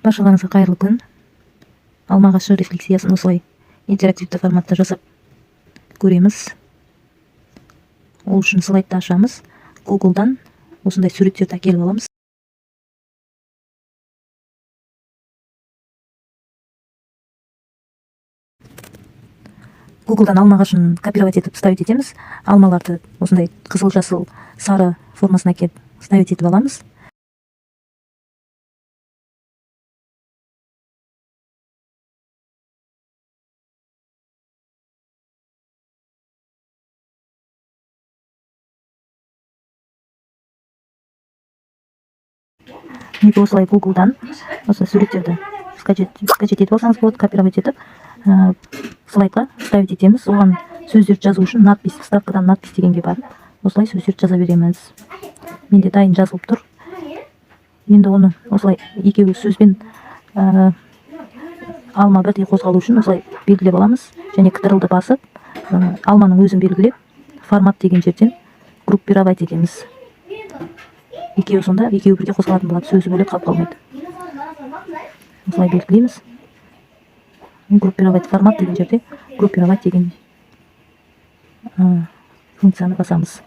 Баршаларыңызға қайырлы күн! Алма ағашы рефлексиясын осылай интерактивті форматта жасап көреміз. Ол үшін слайдты ашамыз, Гуглдан осындай суреттерді әкеліп аламыз. Гуглдан алма ағашын копировать етіп, вставить етеміз. Алмаларды осындай қызыл, жасыл, сары формасына әкеліп, вставить етіп аламыз. Мінекей, осылай Гуглдан осындай суреттерді скачать етіп алсаңыз болады. Копировать етіп, слайдқа вставить етеміз. Оған сөздерді жазу үшін надпись, вставкадан надпись дегенге барып, осылай сөздерді жаза береміз. Менде дайын жазылып тұр. Енді оны осылай екеуі сөзбен алма бірдей қозғалу үшін осылай белгілеп аламыз және Ctrl-ды басып, алманың өзін белгілеп, формат деген жерден группировать етеміз. Екеуі сонда, екеуі бірге қозғалатын болады, сөзі бөлек қалып қалмайды. Осылай белгілейміз. Группировать, формат деген жерде группировать деген функцияны басамыз.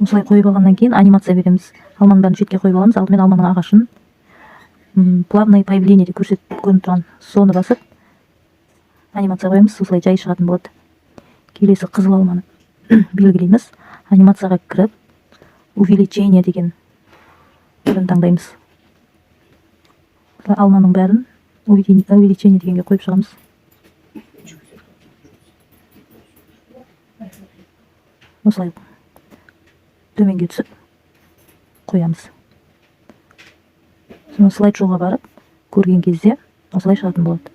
Осылай қойып алғаннан кейін анимация береміз. Алманың бәрін шетке қойып аламыз. Алдымен алманың ағашын плавное появление деп көрсетіп, көрініп тұрған соны басып, анимация қоямыз. Осылай жай шығатын болады. Келесі қызыл алманы белгілейміз. Анимацияға кіріп, увеличение деген түрін таңдаймыз. Осылай алманың бәрін увеличение дегенге қойып шығамыз. Осылай төменге түсіп қоямыз. Соны слайд шоуға барып көрген кезде осылай шығатын болады.